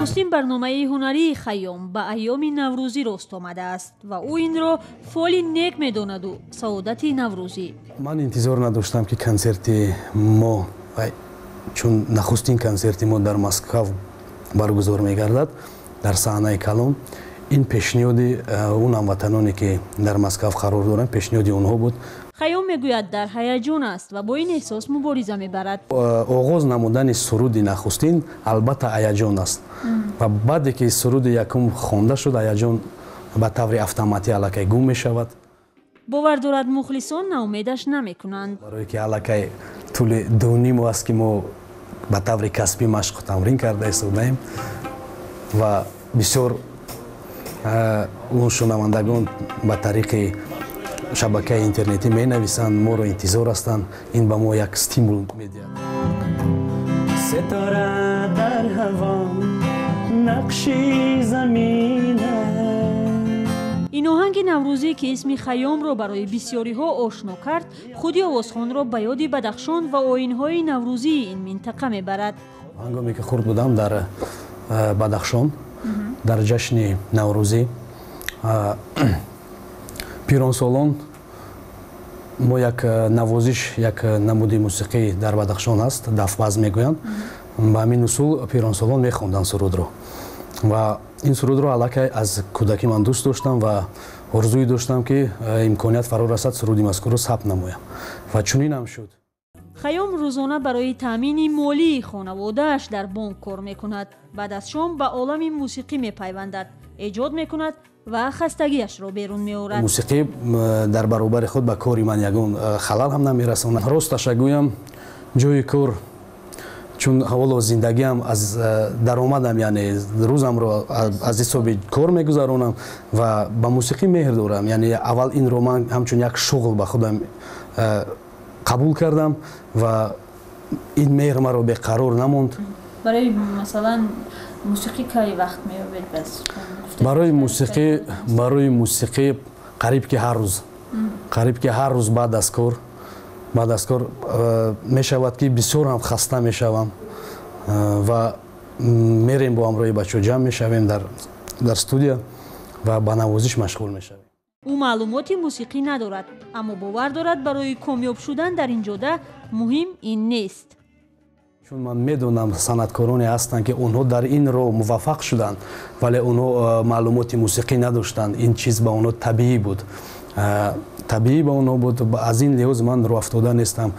Нахустин барномаи ҳунарии Хайём ба айёми наврӯзӣ рост омадааст ва ӯ инро фоли нек медонаду саодати наврӯзӣ. Ман интизор надоштам, ки консерти мо, чун нахустин консерти мо дар Москав баргузор мегардад, дар саҳнаи калон. Ин пешниҳоди он ҳамватаноне, ки дар Москав қарор доранд, пешниҳоди онҳо буд. Хайём мегӯяд, дар ҳаяҷон аст ва бо ин эҳсос мубориза мебарад. Оғоз намудани суруди нахустин албатта ҳаяҷон аст ва баъде ки суруди якум хонда шуд, ҳаяҷон ба таври автоматӣ аллакай гум мешавад. Бовар дорад, мухлисон ноумедаш намекунанд. Барое ки аллакай тӯли 2,5 моҳ аст, ки мо ба таври касбӣ машқу тамрин карда истодаем ва бисёр он шунавандагон ба тариқи шабакаи интернетӣ менависанд, моро интизор ҳастанд. Ин ба мо як стимул медиҳад. Ситора дар ҳаво нақши замин. Ин оҳанги наврӯзӣ, ки исми Хайёмро барои бисёриҳо ошно кард, худи овозхонро ба ёди Бадахшон ва оинҳои наврӯзии ин минтақа мебарад. Ҳангоме ки хурд будам, дар Бадахшон дар ҷашни наврӯзӣ пиронсолон мо як навозиш, як намуди мусиқӣ дар Бадахшон ҳаст, дафбаз мегӯянд. Ба ҳамин усул пиронсолон мехонданд сурудро ва ин сурудро аллакай аз кӯдакӣ ман дӯст доштам ва орзуе доштам, ки имконият фаро расад, суруди мазкурро сабт намоям ва чунин ҳам шуд. Хайём рӯзона барои таъмини молии хонаводааш дар бонк кор мекунад. Баъд аз шом ба олами мусиқӣ мепайвандад, эҷод мекунад ва хастагиашро берун меорад. Мусиқӣ дар баробари худ ба кори ман ягон халал ҳам намерасонад. Росташа гӯям, ҷои кор, чун ҳаволо зиндагиам аз даромадам, яъне рӯзамро аз ҳисоби кор мегузаронам ва ба мусиқӣ меҳр дорам. Яъне аввал инро ман ҳамчун як шуғл ба худам қабул кардам ва ин меҳр маро беқарор намонд. Барои, масалан, мусиқӣ кай вақт меёбед бас? Барои мусиқӣ қариб ки ҳар рӯз, қариб ки ҳар рӯз баъд аз кор мешавад, ки бисёр ҳам хаста мешавам ва мерем, бо ҳамроҳи бачаҳо ҷамъ мешавем дар студия ва ба навозиш машғул мешавем. Ӯ маълумоти мусиқӣ надорад, аммо бовар дорад, барои комёб шудан дар ин ҷода муҳим ин нест. Чун ман медонам, санъаткороне ҳастанд, ки онҳо дар ин роҳ муваффақ шуданд, вале онҳо маълумоти мусиқӣ надоштанд. Ин чиз ба онҳо табиӣ буд, табиӣ ба онҳо буд. Аз ин лиҳоз ман роҳафтода нестам.